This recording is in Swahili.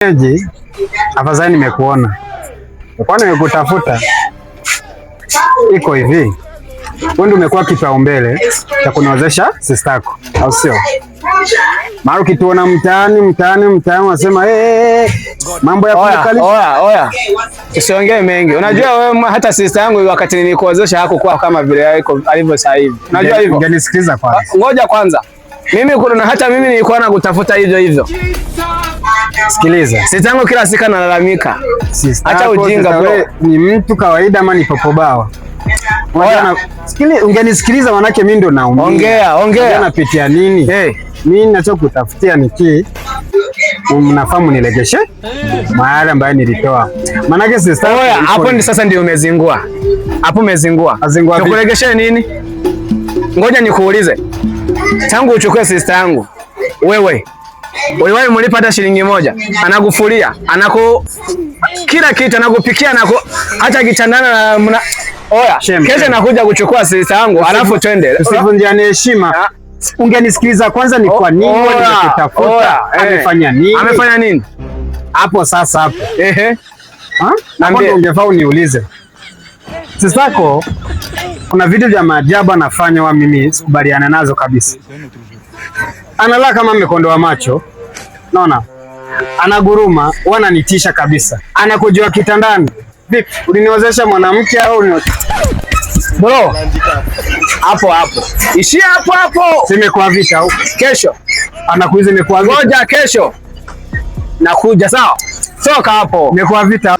Shemeji, afadhali nimekuona. Kwa nimekutafuta. Iko hivi. Wewe ndio umekuwa kipaumbele cha kuniozesha sister yako, au sio? Mara ukituona mtaani mtaani mtaani unasema hey, hey, hey, mambo ya Oya, oya, oya. Usiongee mengi. Unajua wewe hata sister yangu wakati nilikuozesha hakukuwa kama vile alivyo sasa hivi. Unajua hivyo? Ungenisikiliza kwanza. Ngoja kwanza. Mimi kuna hata mimi nilikuwa nakutafuta hivyo hivyo. Sikiliza. Sister yangu kila siku analalamika. Acha ujinga bro. Ni mtu kawaida ama ni popobawa? Sikiliza, ungenisikiliza manake mimi ndo naumia. Ongea, ongea. Napitia nini? Hey. Mimi ninachokutafutia ni ki mnafahamu nilegeshe mahali ambayo nilitoa. Manake sister, Oya, hapo ndi sasa ndio umezingua. Hapo umezingua. Nikuregeshe nini? Ngoja nikuulize. Tangu uchukue sister yangu, wewe uliwahi mlipa hata shilingi moja? Anakufulia, anaku kila kitu, anakupikia, anaku hata kitandana na mna... Oya, kesho nakuja kuchukua sister yangu, alafu twende. Usivunjiane heshima. Ungenisikiliza kwanza, ni kwa nini nimekutafuta? Amefanya nini? Amefanya nini? Hapo sasa hapo. Ehe. Ha? Hapo ndio ungefaa uniulize. Sisako kuna vitu vya maajabu anafanya wa mimi sikubaliana nazo kabisa. Analaa kama amekondoa macho. Naona? Anaguruma, wananitisha kabisa. Anakujua kitandani. Vipi? Uliniozesha mwanamke au ni Bro? Hapo hapo. Ishia hapo hapo. Simekuwa vita au? Kesho. Anakuiza imekuwa vita. Ngoja kesho. Nakuja sawa? Toka hapo. Imekuwa vita.